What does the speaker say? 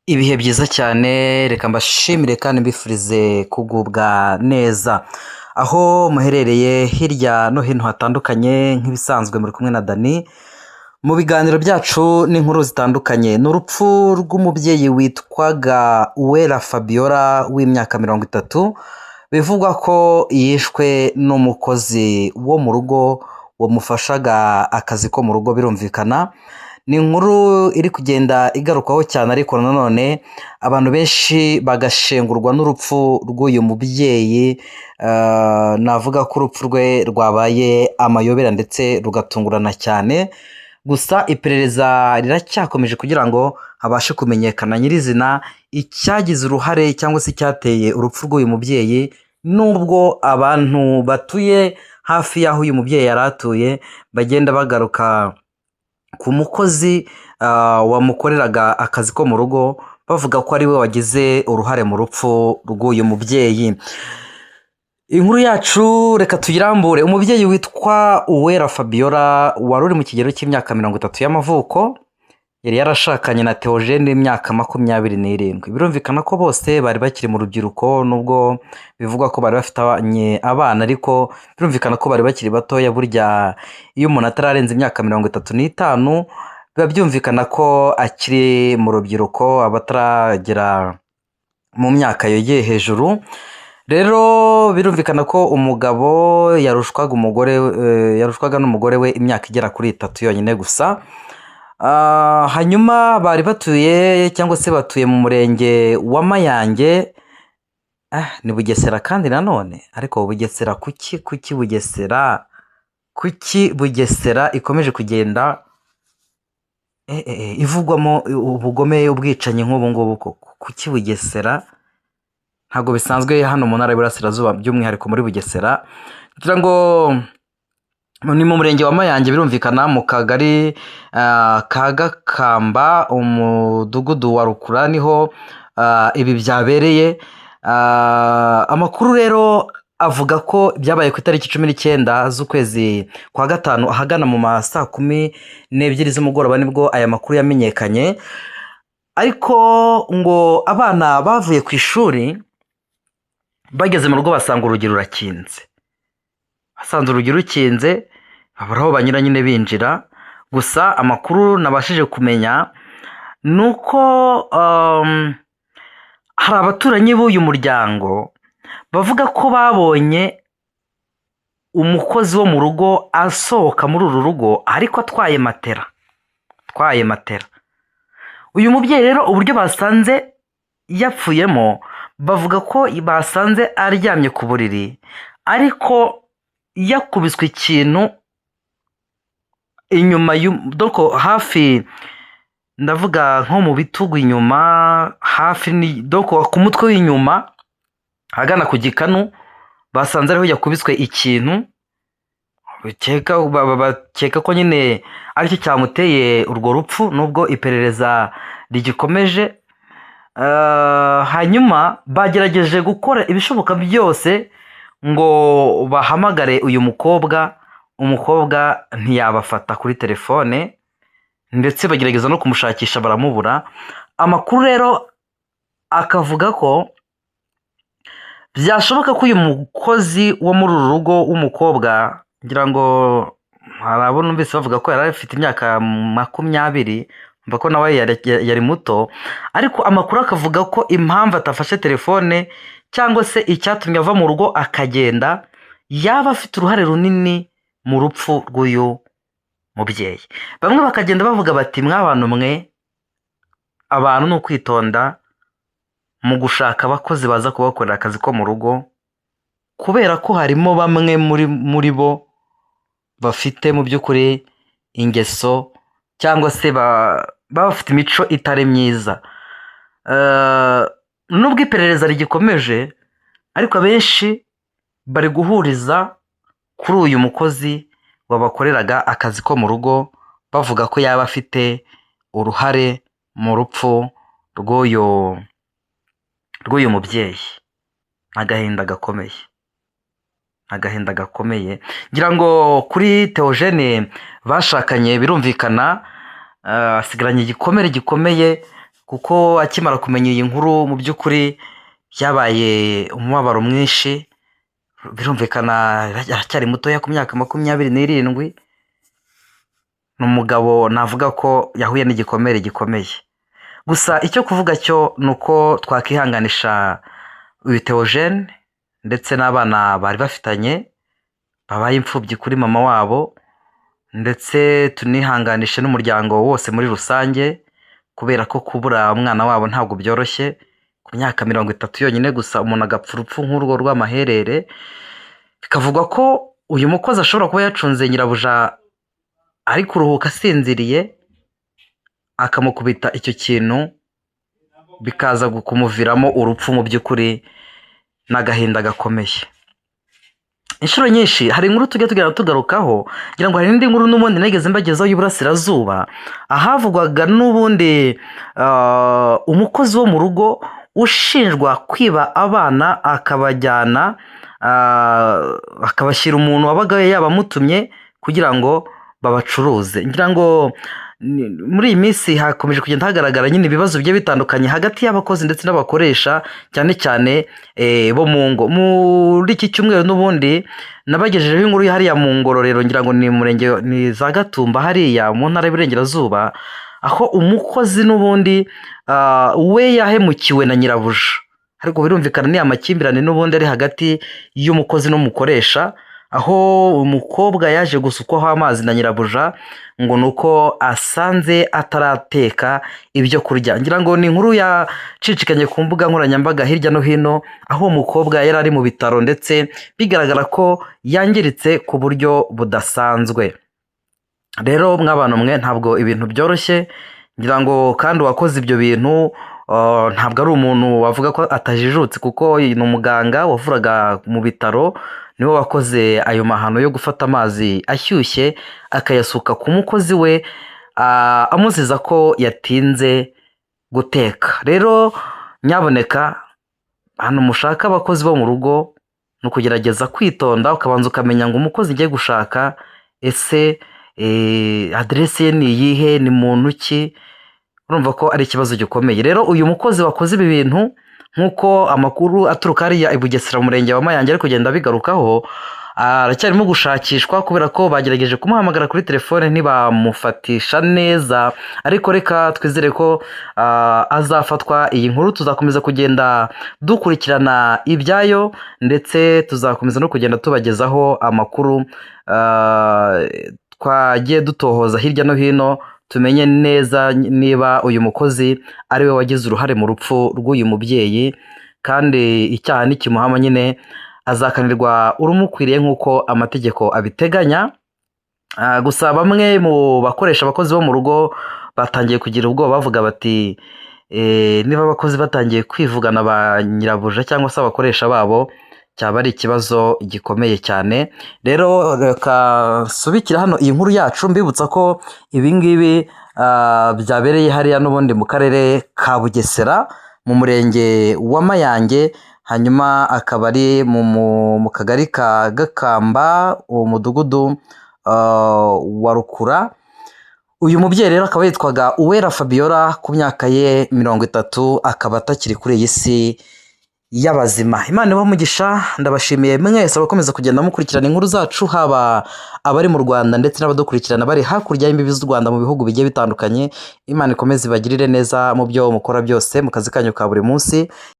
Ibihe byiza cyane, reka mbashimire kandi mbifurize kugubwa neza aho muherereye hirya no hino hatandukanye. Nk'ibisanzwe muri kumwe na Dani mu biganiro byacu n'inkuru zitandukanye. Ni urupfu rw'umubyeyi witwaga Uwera Fabiola w'imyaka 30, bivugwa ko yishwe n'umukozi wo mu rugo wamufashaga akazi ko mu rugo. Birumvikana ni inkuru iri kugenda igarukwaho cyane, ariko nanone abantu benshi bagashengurwa n'urupfu rw'uyu mubyeyi. Navuga ko urupfu rwe rwabaye amayobera ndetse rugatungurana cyane. Gusa iperereza riracyakomeje kugira ngo habashe kumenyekana nyirizina icyagize uruhare cyangwa se icyateye urupfu rw'uyu mubyeyi, nubwo abantu batuye hafi y'aho uyu mubyeyi yari atuye bagenda bagaruka ku mukozi wamukoreraga akazi ko mu rugo, bavuga ko ari we wagize uruhare mu rupfu rw'uyu mubyeyi. Inkuru yacu reka tuyirambure. Umubyeyi witwa Uwera Fabiola wari uri mu kigero cy'imyaka 30 y'amavuko, yari yarashakanye na Theogene w'imyaka 27. Birumvikana ko bose bari bakiri mu rubyiruko, nubwo bivugwa ko bari bafitanye abana, ariko birumvikana ko bari bakiri batoya. Burya iyo umuntu atararenza imyaka 35 biba byumvikana ko akiri mu rubyiruko, aba ataragera mu myaka yegeye hejuru. Rero birumvikana ko umugabo yarushwaga umugore, yarushwaga n'umugore we imyaka igera kuri 3 yonyine gusa. Hanyuma bari batuye cyangwa se batuye mu murenge wa Mayange, ni Bugesera kandi nanone. Ariko Bugesera, kuki Bugesera, kuki Bugesera ikomeje kugenda ivugwamo ubugome, ubwicanyi nk'ubu ngubu koko? Kuki Bugesera? Ntabwo bisanzwe hano mu ntara y'Iburasirazuba, by'umwihariko muri Bugesera. Ngira ngo ni mu murenge wa Mayange, birumvikana mu kagari ka Gakamba, umudugudu wa Rukura, niho ibi byabereye. Amakuru rero avuga ko byabaye ku itariki 19 z'ukwezi kwa gatanu, ahagana mu ma saa 12 z'umugoroba nibwo aya makuru yamenyekanye. Ariko ngo abana bavuye ku ishuri bageze mu rugo basanga urugi rurakinze, basanze urugi rukinze, babura aho banyura nyine binjira. Gusa amakuru nabashije kumenya ni uko hari abaturanyi b'uyu muryango bavuga ko babonye umukozi wo mu rugo asohoka muri uru rugo, ariko atwaye matera, atwaye matera. Uyu mubyeyi rero uburyo basanze yapfuyemo, bavuga ko basanze aryamye ku buriri ariko yakubiswe ikintu inyuma, doko hafi, ndavuga nko mu bitugu inyuma hafi, doko ku mutwe w'inyuma ahagana ku gikanu, basanze ariho yakubiswe ikintu, bakeka ko nyine aricyo cyamuteye urwo rupfu, nubwo iperereza rigikomeje. Hanyuma bagerageje gukora ibishoboka byose ngo bahamagare uyu mukobwa, umukobwa ntiyabafata kuri telefone, ndetse bagerageza no kumushakisha baramubura. Amakuru rero akavuga ko byashoboka ko uyu mukozi wo muri uru rugo w'umukobwa, ngira ngo hari abo numvise bavuga ko yari afite imyaka 20, mva ko nawe yari muto, ariko amakuru akavuga ko impamvu atafashe telefone cyangwa se icyatumye ava mu rugo akagenda, yaba afite uruhare runini mu rupfu rw'uyu mubyeyi. Bamwe bakagenda bavuga bati mwabantu mwe, abantu ni ukwitonda mu gushaka abakozi baza kubakorera akazi ko mu rugo, kubera ko harimo bamwe muri bo bafite mu by'ukuri ingeso cyangwa se baba bafite imico itari myiza. Nubwo iperereza rigikomeje, ariko abenshi bari guhuriza kuri uyu mukozi wabakoreraga akazi ko mu rugo, bavuga ko yaba afite uruhare mu rupfu rw'uyu mubyeyi. Agahinda gakomeye, agahinda gakomeye. Ngira ngo kuri Theogene bashakanye birumvikana, asigaranye igikomere gikomeye. Kuko akimara kumenya iyi nkuru, mu by'ukuri byabaye umubabaro mwinshi. Birumvikana aracyari mutoya ku myaka 27, ni umugabo navuga ko yahuye n'igikomere gikomeye. Gusa icyo kuvuga cyo ni uko twakihanganisha uyu Theogene ndetse n'abana bari bafitanye babaye imfubyi kuri mama wabo, ndetse tunihanganishe n'umuryango wose muri rusange, kubera ko kubura umwana wabo ntabwo byoroshye. Ku myaka 30 yonyine gusa umuntu agapfa urupfu nk'urwo rw'amaherere. Bikavugwa ko uyu mukozi ashobora kuba yacunze nyirabuja ari kuruhuka asinziriye, akamukubita icyo kintu, bikaza kumuviramo urupfu. Mu by'ukuri n'agahinda gakomeye. Inshuro nyinshi hari inkuru tujya tugenda tugarukaho, ngira ngo hari n'indi nkuru n'ubundi nageze mbagezaho y'Iburasirazuba, ahavugwaga n'ubundi umukozi wo mu rugo ushinjwa kwiba abana akabajyana, akabashyira umuntu wabaga yabamutumye kugira ngo babacuruze. Ngira ngo muri iyi minsi hakomeje kugenda hagaragara nyine ibibazo bigiye bitandukanye hagati y'abakozi ndetse n'abakoresha, cyane cyane bo mu ngo. Muri iki cyumweru n'ubundi nabagejejeho inkuru hariya mu Ngororero, ngira ngo ni murenge ni za Gatumba hariya mu ntara y'Iburengerazuba, aho umukozi n'ubundi we yahemukiwe na nyirabuja. Ariko birumvikana ni amakimbirane n'ubundi ari hagati y'umukozi n'umukoresha, aho umukobwa yaje gusukwaho amazi na nyirabuja ngo ni uko asanze atarateka ibyo kurya. Ngira ngo ni inkuru yacicikanye ku mbuga nkoranyambaga hirya no hino, aho uwo mukobwa yari ari mu bitaro ndetse bigaragara ko yangiritse ku buryo budasanzwe. Rero mw'abantu mwe, ntabwo ibintu byoroshye. Ngira ngo kandi uwakoze ibyo bintu ntabwo ari umuntu wavuga ko atajijutse, kuko ni umuganga wavuraga mu bitaro, niwe wakoze ayo mahano yo gufata amazi ashyushye akayasuka ku mukozi we, amuziza ko yatinze guteka. Rero nyaboneka, hano mushaka abakozi bo mu rugo ni ukugerageza kwitonda, ukabanza ukamenya ngo umukozi ugiye gushaka ese aderesi ye ni iyihe, ni muntu ki? Urumva ko ari ikibazo gikomeye. Rero uyu mukozi wakoze ibi bintu, nk'uko amakuru aturuka hariya i Bugesera mu murenge wa Mayange ari kugenda abigarukaho, aracyarimo gushakishwa kubera ko bagerageje kumuhamagara kuri telefone ntibamufatisha neza. Ariko reka twizere ko azafatwa. Iyi nkuru tuzakomeza kugenda dukurikirana ibyayo, ndetse tuzakomeza no kugenda tubagezaho amakuru twagiye dutohoza hirya no hino, tumenye neza niba uyu mukozi ari we wagize uruhare mu rupfu rw'uyu mubyeyi. Kandi icyaha nikimuhama nyine azakanirwa urumukwiriye nk'uko amategeko abiteganya. Gusa bamwe mu bakoresha abakozi bo mu rugo batangiye kugira ubwoba, bavuga bati niba abakozi batangiye kwivugana ba nyirabuja cyangwa se abakoresha babo, cyaba ari ikibazo gikomeye cyane. Rero reka nsubikire hano iyi nkuru yacu, mbibutsa ko ibi ngibi byabereye hariya n'ubundi mu karere ka Bugesera mu murenge wa Mayange, hanyuma akaba ari mu kagari ka Gakamba, uwo mudugudu wa Rukura. Uyu mubyeyi rero akaba yitwaga Uwera Fabiola, ku myaka ye 30 akaba atakiri kuri iyi si y'abazima. Imana ibahe umugisha, ndabashimiye mwese abakomeza kugenda mukurikirana inkuru zacu, haba abari mu Rwanda ndetse n'abadukurikirana bari hakurya y'imbibi z'u Rwanda mu bihugu bigiye bitandukanye. Imana ikomeze ibagirire neza mu byo mukora byose mu kazi kanyu ka buri munsi.